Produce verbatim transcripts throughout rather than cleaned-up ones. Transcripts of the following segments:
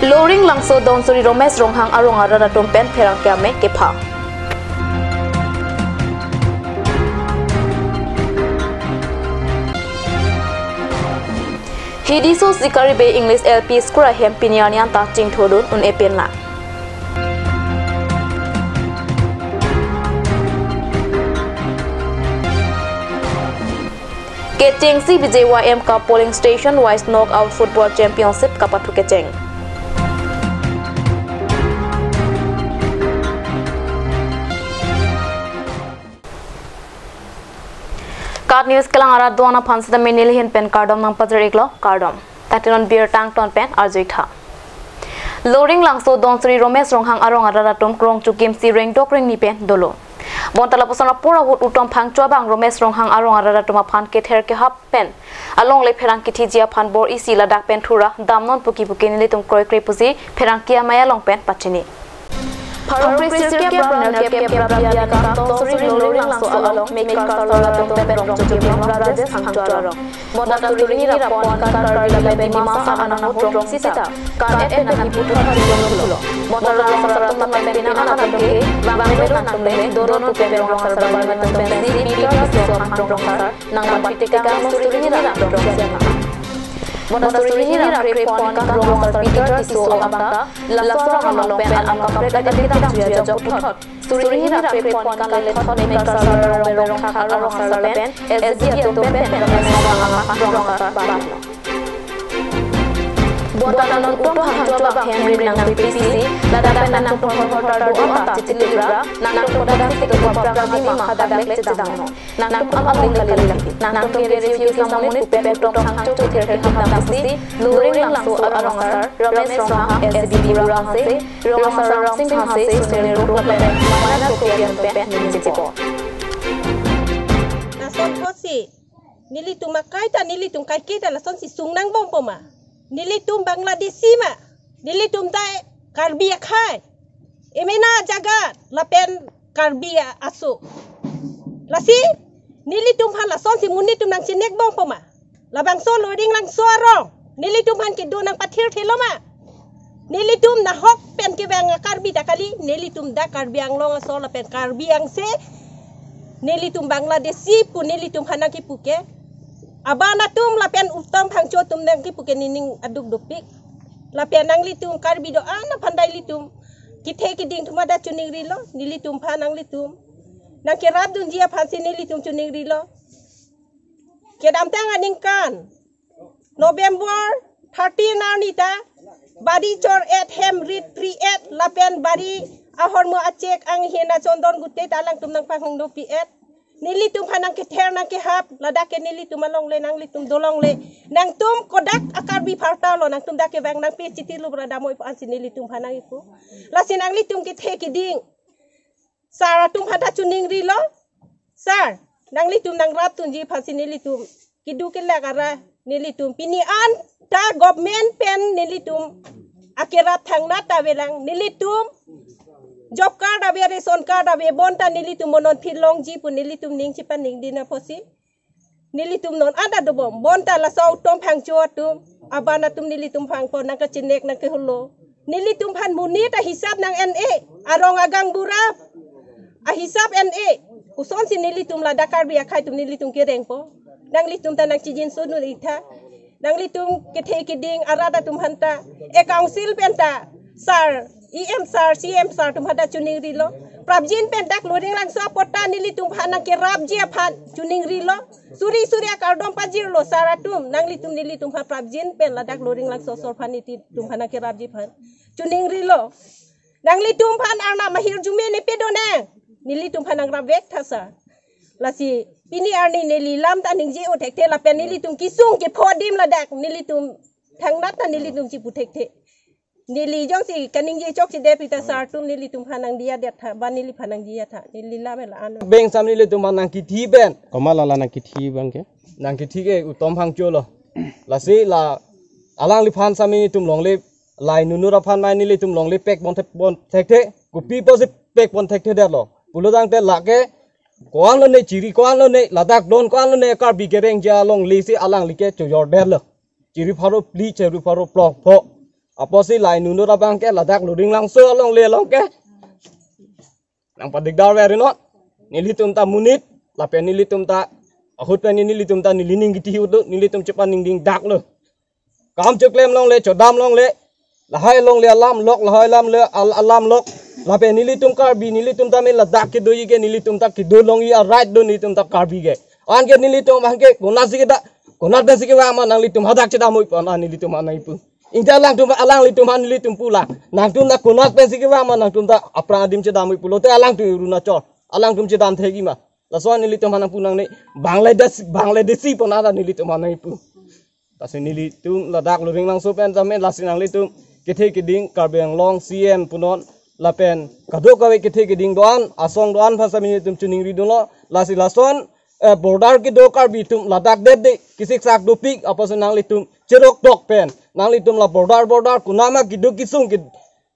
Loringlangso Donsuri Romesh Ronghang arong arat atum pen pherangke amei kepha. Hidiso Sikari Bay English L P School ahem pini arni anta chingthodun un-e pinlang. Kechengsi B J Y M Cup Polling Station Wise Knockout Football Championship kapathu kecheng. KAT News kelang arat do-an aphan sitame nelihin pen kardom nangpajir-iklo, kardom. Tatinon birta angton pen arjuitha. Loringlangso Donsuri Romesh Ronghang arong arat atum krongchukimsi rengdok rengni pen dolo. Bonta lapuson apor ahut utom phangcho abang Romesh Ronghang arong arat atum aphan kether kehap pen alongle pherang kithiji aphan bor-isi ladak pen thura damnon puki puki nelitum kroikre pusi pherangke amei along pen pachini. Pharo kre sirkep ra nerkep kep ra Bialika Donsuri Loringlangso along Mekar Sarla atum pen rongchukimlong Rajesh Phangcho arong. Bonta suri hini ra pon kan Karbi lapen Dimasa anan ahut rong sita kan et pen kipu thari longlo. Bonta rong sar atum lapen pini anan atum ke bang le nangtum le doron tu pen rong sar bang le nangtum pensi Peter Tisso aphan rong sar nangpatiti kan suri hini ra rong sar. Bonta suri hini ra kre pon kan rong sar Peter Tisso abang ta laso arong along pen alam kaprek adim kedam chuya jok puthot. Suri hini ra kre pon kan le thot Mekar Sarla rong berong thak arong sar lapen S D G atum pen pen Ramesh Ronghang aphan rong sar bang. Bonta non utom phangcho abang hem rim nangpipisi, ladak pen nangtum phor phor tar do-an ta chitili ra, nangtum kodak si kedo pap prang dima hadak le chedangnon. Nangtum alam le kali lagi. Nangtum kere si kisa monit pu pen utom phangcho kether kehap damsi, Loringlangso arong sar Ramesh Ronghang, S D G Bura Hanse, rong sar Rong Sing Hanse, Sunil Rongkhlap lapen Mama Sophia atum pen ningjepo. Lason apotsi nelitum akai ta, nelitum kaike ta lasonsi sung nangbompo ma? Nelitum Bangladeshi ma? Nelitum ta Karbi akhei, emena ajaga lapen Karbi a-, aso. Lasi nelitum aphan lasonsi monit atum nangchinekbompo ma? Labangso Loringlangso arong nelitum aphan kedo nangpathirthelo ma? Nelitum nahok pen kevang a-Karbi ta kali, nelitum dak Karbi Anglong aso lapen Karbi angse, nelitum Bangladeshi pu nelitum aphan nangkipu ke. Aban atum lapen utom phangcho atum nangkipu ke nening aduk dopik. Lapen nanglitum Karbi do-an aphan dai ilitum kethe keding atum hadak chuningrilo, nelitum aphan nanglitum nangkerapdunji aphansi nelitum chuningrilo. Kedamtang aningkan November thirteen arni ta bari chor-et, hem rit pri-et lapen bari ahormu achek anghin achondon gute ta alangtum nangpanghangdopi-et. Nelitum aphan nangkether nangkehap, ladak ke nelitum alongle, nanglitum dolongle. Nangtum kodak a-Karbi pharta lo, nangtum dak kevang nangpi chiti lubra damoi pu ansi nelitum aphan nangkipu. Lasi nanglitum kethe keding sar atum hadak chuningrilo. Sar, nanglitum nangrapdunji aphansi nelitum kedo kelak arat nelitum pini anta government pen nelitum akerap thangnat avelang, nelitum job card ave, ration card ave, bonta nelitum mo non phirlongji pu nelitum ning chipaningdin apotsi nelitum non anta dobom. Bonta laso utom phangcho atum, aban atum nelitum aphan pon nangkachinek nangkeholo. Nelitum aphan monit ahisap nang-en-e, arong agaonbura ahisap en-e. Kosonsi nelitum ladak Karbi akhei atum nelitum kerengpo? Nanglitum ta nangchijinso dun-ik tha. Nanglitum kethe keding arat atum aphanta, e-council penta sar, E M sar, C M sar atum hadak chuningrilo. Prapjin pen dak Loringlangso apot ta nelitum aphan nangkerapji aphan chuningrilo. Suri suri akardom pajirlo sar atum, nanglitum nelitum aphan prapjin pen ladak Loringlangso asor aphan nelitum aphan nangkerapji aphan chuningrilo. Nanglitum aphan arnam ahirjume ne pedonang, nelitum aphan nangrapvek tha sar. Lasi pini arni neli lam ta ningje-o thekthe lapen nelitum kesung kepho adim ladak nelitum thangnat ta nelitum chipu thekthe. Neli jongsi kaningje chokche det pu ta sar atum nelitum aphan nangdiya det tha, ba neliphan nangdiya tha, neli lam la ano. Beng sam nelitum aphan nangkithi pen. Komat la la nangkithi abang ke? Nangkithi ke utom phangcho lo. Lasi la alangliphan sami nelitum longle, lai nunur aphan mai nelitum longle pek pon thek, pon thekthe. Kopi pusi pek pon thekthe detlo pulo tangte lake ko-an lone, chiri ko-an lone, ladak don ko-an lone, Karbi kerengji alongle si alangli ke chojor detlo. Chiri pharo phli, chiri pharo phlok pho. Apotsi la inut abang ke ladak Loringlangso alongle along ke nangpadikdar veri non. Nelitum ta monit, lapen nelitum ta ahut pen nelitum ta nelining kiti ahut lo, nelitum chepaningding dak lo. Kam cheklem longle, chodam longle, lahai longle alam lok, lahai alam le al-, alam lok. Lapen nelitum Karbi, nelitum ta me ladak kedoji ke, nelitum ta kedo longji a-right do nelitum ta Karbi ke. Anke nelitum anke konatsi kedo, konat pensi kevang ma nanglitum hadak chedam oi pon, ah, nelitum anai pu. Ingta alangtum, alanglitum han nelitum pulang. Nangtum ta konat pensi kevang ma nangtum ta aphrang adim chedam oi pulote alangtum Arunachal, alangtum chedam thekji ma. Lason nelitum han nangpu nangne Bangladesh, Bangladeshi pon ara nelitum han nangpu. Lasi nelitum ladak Loringlangso pen tame lasi nanglitum kethe keding Karbi Anglong C M punon lapen kadokave kethe keding do-an, asong do-an aphan sami nelitum choningri dunlo. Lasi lason, eh, border kedo Karbi atum ladak det de kisiksak dopik apotsi nanglitum cherok tok pen nanglitum la border border konat ma kedo kesung ke,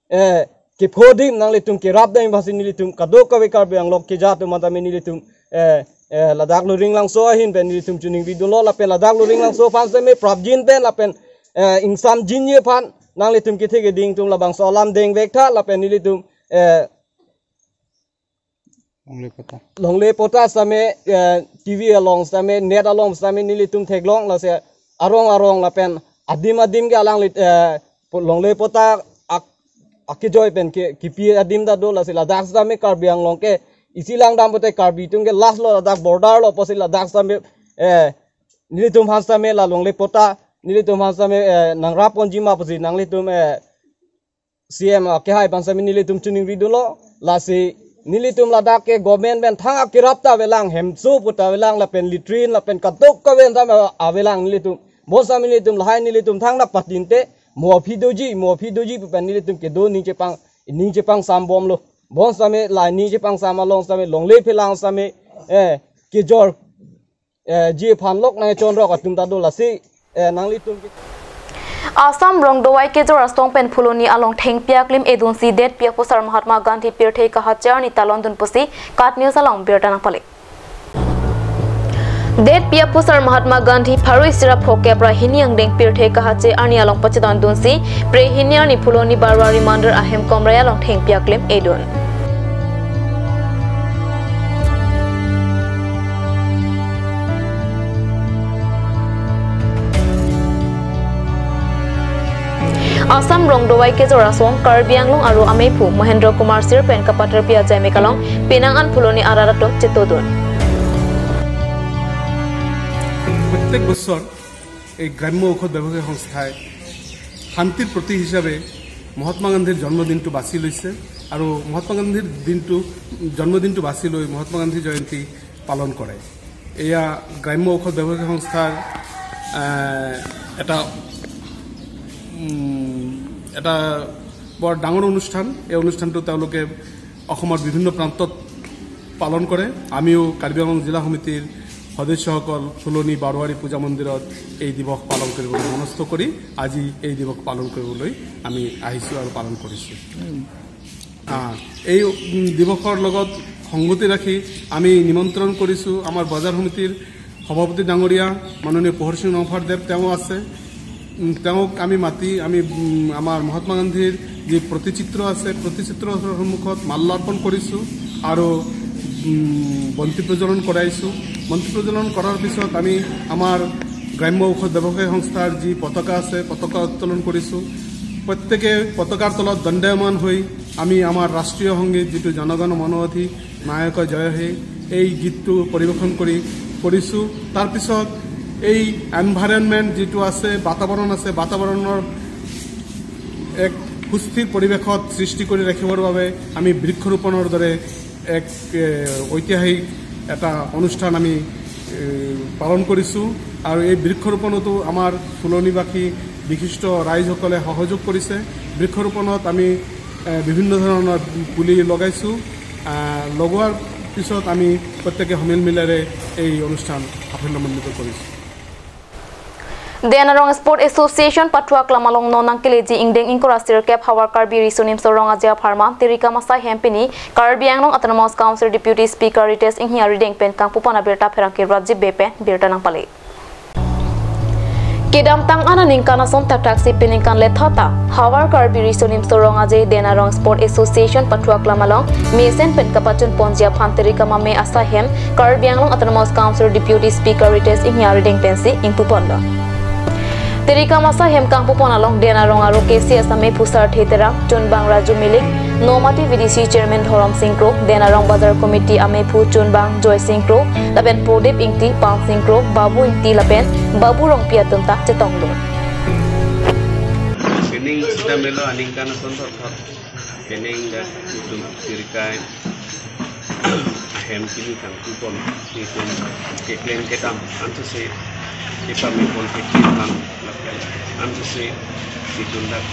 eh, kepho adim nanglitum kerap dam aphansi nelitum kadokave Karbi Anglong keja atum mata me nelitum, eh, eh, ladak Loringlangso ahin pen nelitum choningri dunlo lapen ladak Loringlangso aphan sami prapjin pen lapen, eh, ingsamjinji aphan nanglitum kethe keding atum labangso alam dengvek tha lapen nelitum, eh, Longle pota. Longle pota sami, eh, T V along sami, net along sami nelitum theklong lasi arong arong lapen adim adim ke alangli, eh, po-, longle pota ak-, akejoi pen ke, kipi adim ta do lasi ladak sami Karbi Anglong ke isi langdam pote Karbi atum ke last lo ladak border lo apotsi ladak sami, eh, nelitum aphan sami la longle pota, nelitum aphan sami, eh, nangrap ponji ma apotsi nanglitum, eh, C M, ah, kehai aphan sami nelitum choningri dunlo, lasi nelitum ladak ke government pen thang akerap ta avelang, hemso pu ta avelang, lapen latrine, lapen kadokave ta avelang nelitum. Bonsitame nelitum lahai nelitum thang nangpatinte, mo aphi doji, mo aphi doji pu pen nelitum kedo ning chepang, ning chepangsam bomlo. Bonsitame la ning chepangsam along sami, longle phelang sami, eh, kejor, eh, ji aphan lok nangchonrok atum ta do lasi, eh, nanglitum ke. Assam Rongdovai kejor asong pen Phuloni along thengpi aklim edunsi detpi apusar Mahatma Gandhi pirthe kahache arni talon dun pusi KAT News along birta nangpale. Detpi apusar Mahatma Gandhi pharo isi ra phokep ra hini angdeng pirthe kahache arni along pachedon dunsi pre hini arni Phuloni Barwari Mandir ahem Komrai along thengpi aklim edun. Assam Rongdovai kejor asong Karbi Anglong aro ameiphu Mohendro Kumar Sir pen kapaterpi ajaimek along penang an Phuloni arat atum chetodun. প্ৰত্যেক বছৰ এই গ্ৰাম্য ঔষধ ব্যৱসায়ী সংস্থাই শান্তিৰ প্ৰতীক হিচাপে মহাত্মা গান্ধীৰ জন্মদিনটো বাছি লৈছে আৰু মহাত্মা গান্ধীৰ দিনটো, জন্মদিনটো বাছি লৈ মহাত্মা গান্ধী জয়ন্তী পালন কৰে। এয়া গ্ৰাম্য ঔষধ ব্যৱসায়ী সংস্থাৰ, আহ, এটা, উম, এটা বৰ ডাঙৰ অনুষ্ঠান। এই অনুষ্ঠানটো তেওঁলোকে অসমৰ বিভিন্ন প্ৰান্তত পালন কৰে। আমিও কাৰ্বি আংলং জিলা সমিতিৰ সদস্যসকল ফুলনি বাৰোৱাৰী পূজা মন্দিৰত এই দিৱস পালন কৰিবলৈ মনস্থ কৰি আজি এই দিৱস পালন কৰিবলৈ আমি আহিছোঁ আৰু পালন কৰিছোঁ। আহ, এই, উম, দিৱসৰ লগত সংগতি ৰাখি আমি নিমন্ত্ৰণ কৰিছোঁ আমাৰ বজাৰ সমিতিৰ সভাপতি ডাঙৰীয়া মাননীয় পোহৰ সিং নংফাৰ দেৱ, তেওঁ আছে। উম, তেওঁক আমি মাতি আমি, উম, আমাৰ মহাত্মা গান্ধীৰ যি প্ৰতিচিত্ৰ আছে, প্ৰতিচিত্ৰৰ সন্মুখত মাল্যাৰ্পণ কৰিছোঁ আৰু, উম, বন্তি প্ৰজ্বলন কৰাইছোঁ। বন্তি প্ৰজ্বলন কৰাৰ পিছত আমি আমাৰ গ্ৰাম্য ঔষধ ব্যৱসায়ী সংস্থাৰ যি পতাকা আছে, পতাকা উত্তোলন কৰিছোঁ। প্ৰত্যেকে পতাকাৰ তলত দণ্ডায়মান হৈ আমি আমাৰ ৰাষ্ট্ৰীয় সংগীত, যিটো জনগণ মন অধি নায়ক জয় হে, এই গীতটো পৰিৱেশন কৰি, কৰিছোঁ। তাৰপিছত এই এনভাইৰনমেণ্ট যিটো আছে, বাতাবৰণ আছে, বাতাবৰণৰ এক সুস্থিৰ পৰিৱেশত সৃষ্টি কৰি ৰাখিবৰ বাবে আমি বৃক্ষৰোপণৰ দৰে এক, এ, ঐতিহাসিক এটা অনুষ্ঠান আমি, এ, পালন কৰিছোঁ। আৰু এই বৃক্ষৰোপণতো আমাৰ ফুলনিবাসী বিশিষ্ট ৰাইজসকলে সহযোগ কৰিছে। বৃক্ষৰোপণত আমি, এ, বিভিন্ন ধৰণৰ পুলি লগাইছোঁ। আহ, লগোৱাৰ পিছত আমি প্ৰত্যেকে সমিল মিলেৰে এই অনুষ্ঠান সাফল্যমণ্ডিত কৰিছোঁ। Dena Rong Sport Association pathuak lam along non nangkeleji ingdeng ingkoi ra sirkep havar Karbi Riso Nimso Rong Aje apharman Terika Masai hem pini Karbi Anglong Autonomous Council Deputy Speaker Ritesh Enghee arideng pen kangpu pon abirta pherangke Rajiv Bey pen birta nangpale. K Kedamtang an aningkan ason thakthak si peningkan letha ta Havar Karbi Riso Nimso Rong Aje Den Arong Sport Association pathuaklam along mesen pen kapachun ponji aphan Tirikam Amei asaihem Karbi Anglong Autonomous Council Deputy Speaker Ritesh Enghi arideng pensi ingpu ponlo. Tirikam asaihem kangpu pon along Den Arong aro K C S ameiphu Sarthe Terang, chunbang Raju Milik, Nomati V D C Chairman Dhorom Sing Kro, Den Arong Bazar Committee ameiphu chunbang Joy Sing Kro, lapen Prodip Ingti, Pang Sing Kro, Babu Ingti lapen Babu Rongpi atum ta chetongdun. Sining sita melo aningkan ason thot thot. Sining dak itum sirkai ahem kini kangpu pon itum keklem kedam ansi si ipame pon keklem kan ansi si itum dak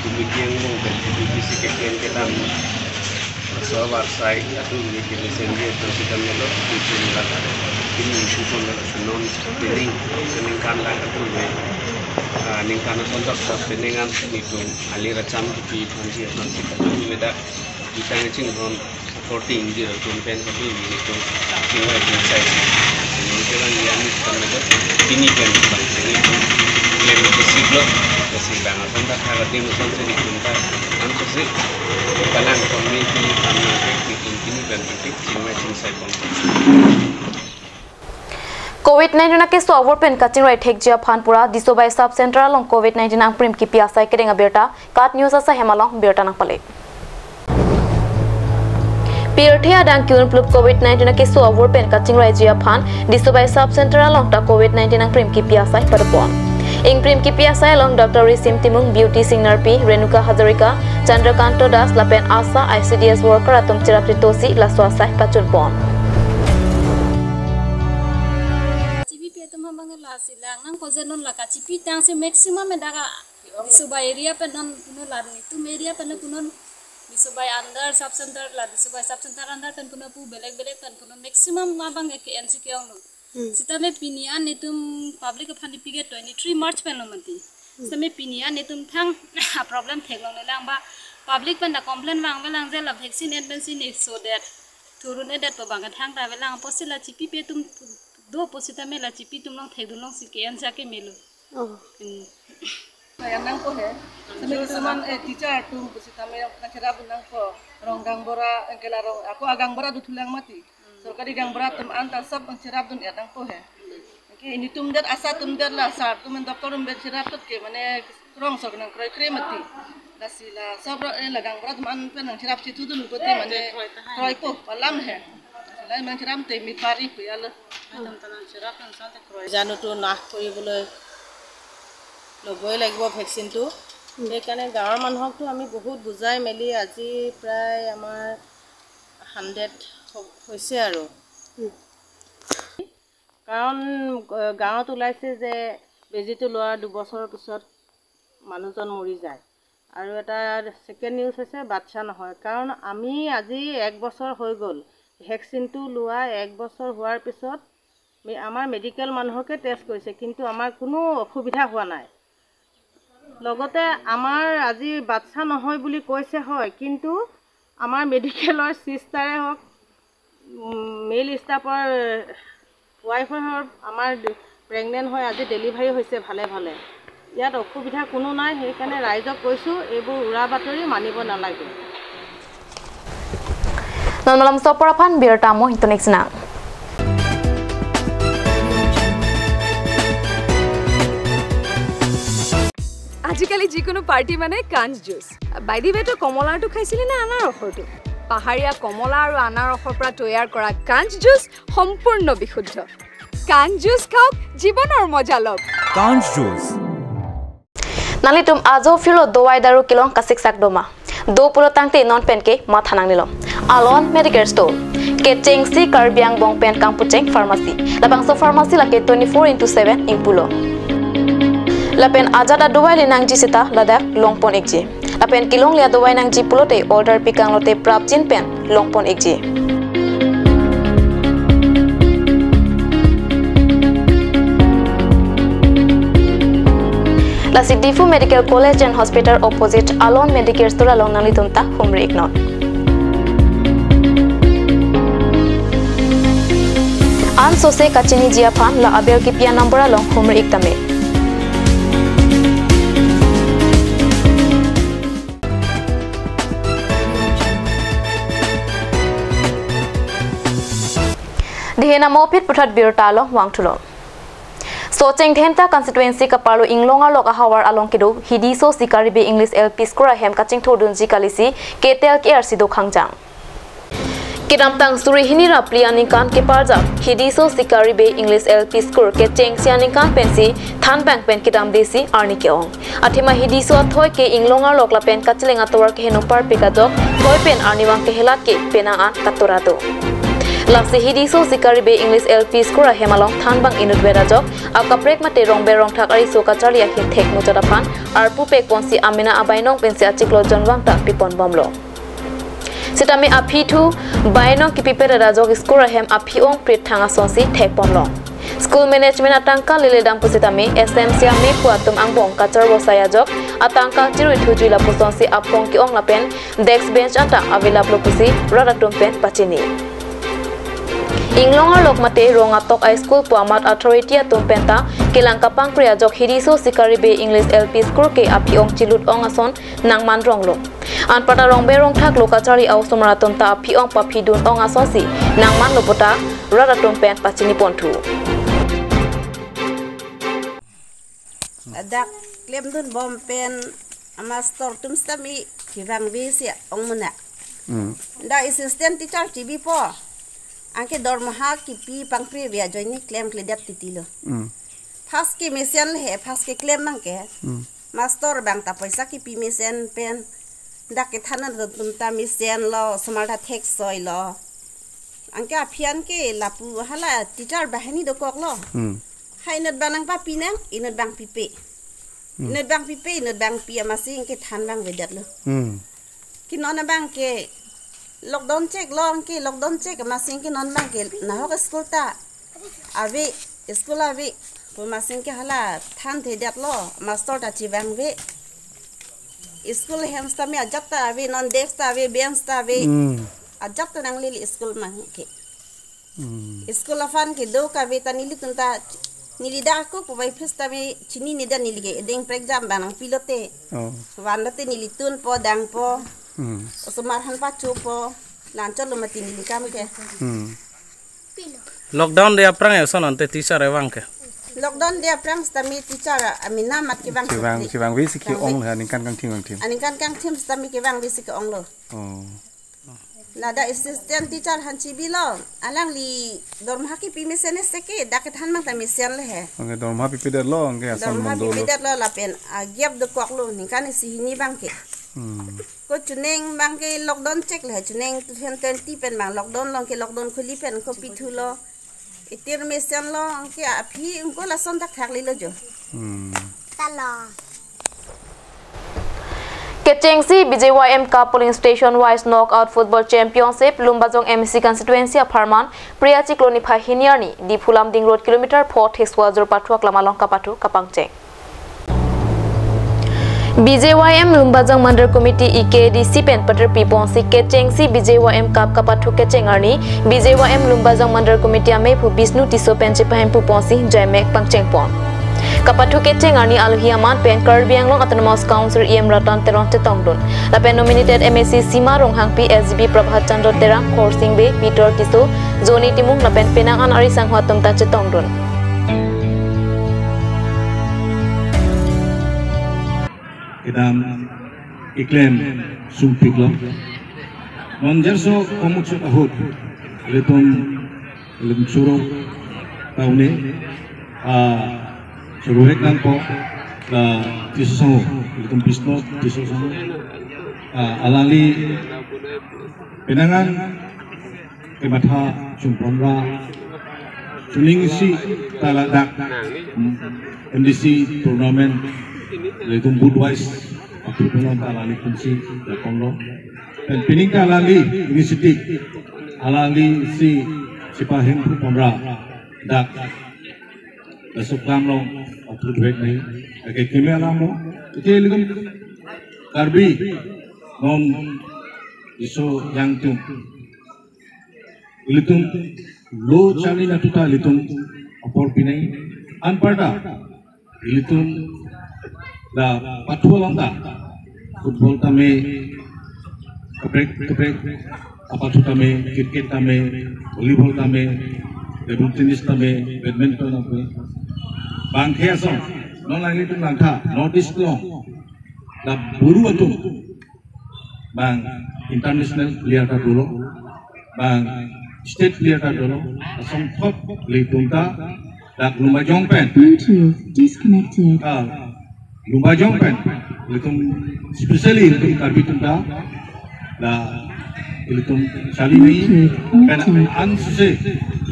committee angbong pen itum bisi keklem kedam. So war sai atu ni kini sengge atu si kami lo itum dak kini isu pon dak non sining sining kan dak atu ni, ah, ningkan ason thot thot sining an itum ali racham kipi thanji aphan si kami dak itang chinghon supporting dir atum pen kami itum chingvai chingsai. Non ke bang ya ni kami dak kini pen bang sini itum klem ke si blok ke si bang ason dak ha dim ason si itum ta ansi si kalang community kami itum kini pen itum chingvai chingsai pon. Covid nineteen akeso avur pen kachingrai thekji aphan pura Disobai Sub Center along Covid nineteen angprim kipi asai kedeng abirta KAT News asaihem along birta nangpale. Pirthe adang kiun plup Covid nineteen akeso avur pen kachingraiji aphan Disobai Sub Center along ta Covid nineteen angprim kipi asai padopon. Ingprim kipi asai along Doctor Risim Timung, Beauty Singnarpi, Renuka Hazarika, Chandrakanta Das lapen ASHA, I C D S worker atum cherap chetosi laso asai pachunpon. Chipipe atum abang lasi lang nangpo je non la kachipitang si maximum dak Disobai area pen non puno la netum area pen puno Disobai under sub center la Disobai sub center under pen puno pu belek belek pen puno maximum abang ke N C K ong lo. Hmm. Sitame pini an netum public aphan ipike twenty-three March pen lo mati. Hmm. Sitame pini an netum thang problem theklongle lang ba public pen ta complain vangve lang je la vaccine en pensi ne so det. Thurun edet pu bang thang ta ve lang apotsi la chipipe atum dopo sitame la chipi atum long thekdun long si ke an sa ke melo. Oh. Hmm. Yang nangpo he. Sitame teman, eh, teacher atum pusitame yang nangcherap nangpo. Rong gaonbura, eh, ke la rong, ako agaonbura dothulang mati. Sorkari gaonbura atum anta sab nangcherapdun ya nangpo he. Oke, netum det ASHA atum det la sar atum doctor atum cherap tot ke mane rong sok nangkroikre mati. Lasi la sab ro, eh, la gaonbura atum an pen nangcherap chitudun kote mane kroipo alam he. Sila nangcherap te mi pari pu ya lo. Atum ta nangcherap nang sante kroi. জানুটো নাশ কৰিবলৈ ল'বই লাগিব ভেকচিনটো। উম। সেইকাৰণে গাঁৱৰ মানুহকতো আমি বহুত বুজাই মেলি আজি প্ৰায় আমাৰ হাণ্ড্ৰেড হ-, হৈছে আৰু। উম। কাৰণ, আহ, গাঁৱত ওলাইছে যে বেজীটো লোৱাৰ দুবছৰৰ পিছত মানুহজন মৰি যায়। আৰু এটা ছেকেণ্ড নিউজ হৈছে বাচ্ছা নহয়, কাৰণ আমি আজি এক বছৰ হৈ গ'ল, ভেকচিনটো লোৱা এক বছৰ হোৱাৰ পিছত মে-, আমাৰ মেডিকেল মানুহকে টেষ্ট কৰিছে, কিন্তু আমাৰ কোনো অসুবিধা হোৱা নাই। লগতে আমাৰ আজি বাচ্ছা নহয় বুলি কৈছে হয়, কিন্তু আমাৰ মেডিকেলৰ চিষ্টাৰে হওক, উম, মেল ষ্টাফৰ ৱাইফৰ আমাৰ প্ৰেগনেণ্ট হৈ আজি ডেলিভাৰী হৈছে ভালে ভালে। ইয়াত অসুবিধা কোনো নাই, সেইকাৰণে ৰাইজক কৈছোঁ এইবোৰ উৰা বাতৰি মানিব নালাগে। Non malomso apor aphan birta mo hintunik sina. আজিকালি যিকোনো পাৰ্টি মানে কাঞ্চ জুচ। বাই দি ৱে, তই কমলাৰটো খাইছিলি নে আনাৰসৰটো? পাহাৰীয়া কমলা আৰু আনাৰসৰ পৰা তৈয়াৰ কৰা কাঞ্চ জুচ সম্পূৰ্ণ বিশুদ্ধ। কাঞ্চ জুচ খাওক, জীৱনৰ মজা লওক। Kanj Juice. Nanglitum ajo phirlo dovai daru kelong kasiksak doma. Do pulo tangte non pen ke matha nangnelo. Alon Medicare Store. Kechengsi Karbi angbong pen kangpucheng pharmacy. Labangso pharmacy lake twenty-four into seven ingpulo. Lapen ajat adovai le nangji seta ladak longpon ikji. Lapen kelongle adovai nangji pulote order pikanglote prapjin pen longpon ikji. Lasi Diphu Medical College and Hospital opposite Alon Medicare Store along nanglitum ta humri iknon. An sose kachiniji aphan la aber kipi a-number along humri ik tame. Dehen amo aphi puthot birta along vangthulo. Socheng Dhenta constituency kaparlo Inglong Arlok ahavar along kedo Hidiso Sikari Bey English L P School ahem kachingthurdunji kalisi ketel ke-er si do khangjang. Kedamtang suri hini ra phli aningkan keparjap Hidiso Sikari Bey English L P School kechengsi aningkan pensi thanbang pen kedamdesi arni ke-ong. Athema Hidiso athoi ke Inglong Arlok lapen kacheleng atovar keheno parpik ajok thoi pen arnivang kehelat ke penang an katura do. Lasi Hidiso Sikari Bey English L P School ahem along thanbang inutvet ajok akaprek mate rongber rongthak ariso kacharli ahin thek muchot aphan arpu pekponsi amena abainong pensi achiklo jonvang ta piponbomlo. Sitame aphi thu bainong kipipedet ajok school ahem aphi ongprit thang asonsi thekponlong. School management atangka lele dam pusitame S M C amepu atum angbong kacharvosai ajok atangka chirui thujui lapusonsi aphong ke-ong lapen desk bench anta avelaplo pusi rat atum pen pachini. Inglong Arlok mate rong atok a school pu amat authority atum penta kelang kapangkri ajok Hidiso Sikari Bey English L P School ke aphi ong chilut ong ason nangman ronglo. Anparta rongber rongthak lo kacharli a-osomar atum ta aphi ong paphidun ong asonsi nangmanlo puta rat atum pen pachiniponthu. Dak klemdunbom pen amastor atum sitame kevangve si ong mena. Hmm. Dak assistant teacher chibipo. Anke dormaha kipi pangkri via join ni klemkledet titilo. Hmm. First ke mesen le he, first keklem abang ke. Hmm. Mastor abang ta poisa kipi mesen pen dak kethan atum ta mesenlo, osomar ta theksoilo. Anke aphi an ke lapu hala teacher banghini dokoklo. Hmm. Ha inut abang nangpapi nang, inut abang pipe. Hmm. Inut abang pipe, inut abang pi amatsi kethan abang vedetlo. Hmm. Ke non abang ke lockdown cheklo, anke lockdown chek amatsi ke non abang ke nahok school ta ave, school ave pu amatsi ke hala thanthedetlo, mastor ta chevangve. School hem sitame ajat ta ave, non desk ta ave, bench ta ave. Hmm. Ajat ta nanglele school abang ke. Hmm. School aphan kedo kave ta nelitum ta neli dak ako pu bai phis tame chininedet, neli ke edeng prekjam abang nangpilote. Oh. Vanlote neli tunpo dangpo. Hmm. Osomar aphan pachopo. La-anchotlo mati neli kam ke. Hmm. Lockdown de aphrang ya son ante teacher evang ke. Lockdown de aphrang sitame teacher amena amat kevang. Kevang, sitame. Kevangve si ke-ong la aningkan kangthim kangthim. Aningkan kangthim sitame kevangve si ke-onglo. Oh. Ladak assistant teacher aphan chibilo, alangli dormaha kipi mesen ese ke, dak kethan abang ta mesen le he. Anke dormaha pipedetlo, anke ason dormaha mandolo. Pipedetlo lapen agap dokoklo, ningkan isi hini abang ke. Hmm. Ko chuning abang ke lockdown chek le, chuning two thousand twenty pen abang lockdown lo, anke lockdown khuli pen ko pithulo. Itir mesenlo, anke aphi ingko lason thakthak lilo jo. Hmm. Talo. Kechengsi B J Y M Cup polling station wise knockout football championship Lumbajong M A C constituency apharman Priya chiklo niphai hini arni Diphu Lumding Road kilometer pho theswa jor pathuak lam along kapathu kapangcheng. B J Y M Lumbajong Mandal Committee E K D C pen paterpi ponsi kechengsi B J Y M Cup kapathu kecheng arni B J Y M Lumbajong Mandal Committee amephu Bishnu Tisso pen chepahempu ponsi jaimek pangcheng pon. Kapathu kecheng arni alohi aman pen Karbi Anglong Autonomous Council E M Ratan Teron chetongdun. Lapen nominated M A C Sima Ronghangpi, S G P Prabhat Chandra Terang, Khorsing Bey, Peter Tisso, Johnny Timung lapen penang an ari sangho atum ta chetongdun. Kedam keklem sungpiklo. Manjarso komuchot ahut ilitum ilitum choro ta un-e, ah, choro hek nangpo, la Tisso sangho, ilitum Bishnu Tisso sangho, ah, alangli penang an kematha chunpon ra chuning isi ta ladak, mm, M D C tournament ilitum booth wise aphi punon ta alangli kunsi dakonglo. Pen pining ta alangli initiative, alangli si chepahempu pon ra dak Lasuklam along aphi vek nai. Ake keme alam lo. Ite ilitum Karbi non iso yang tum. Ilitum lo charli natu ta ilitum apor pinai. Anparta ilitum la pathu along ta football tame kaprek kaprek apathu tame, cricket tame, volleyball tame, Table tennis tame, badminton tame. Bang ke asong, non nanglitum nangtha, North East along. La buru atum. Bang international player ta dolo. Bang state player ta dolo. Asong thop ilitum ta. Dak Lumbajong pen. Bluetooth disconnected. Ah, Lumbajong pen, ilitum, specially ilitum Karbi atum ta, la ilitum charli nangji, pen an suse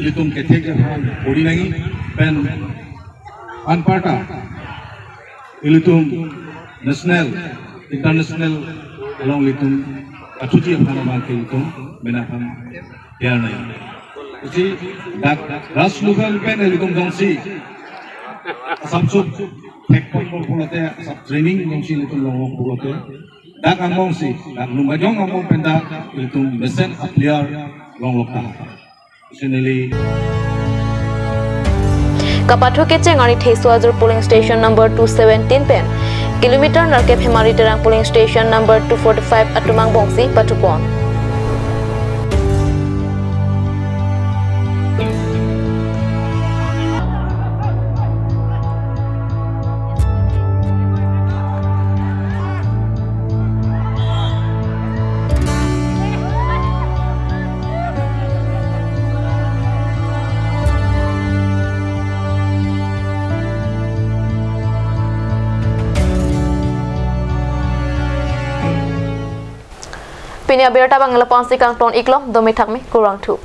ilitum kethek aphan pori nangji, pen anparta ilitum national, international along ilitum kathuji aphan abang ke ilitum mena aphan diar nangji. Isi dak Rajlocal pen ilitum jongsi asapso thekpon pulote, asap training jongsi ilitum longlok pulote, dak angbong si, dak Lumbajong angbong pen dak ilitum mesen a player longlok ta. Isi neli Kapathu kecheng arni Thesu Ajur polling station number two seventeen pen kilometer nerkep Hemari Terang polling station number two forty-five atum angbongsi pathupon. Pini abirta abang lapu-an si kangton-iklo, dome thakme, kurvangthu.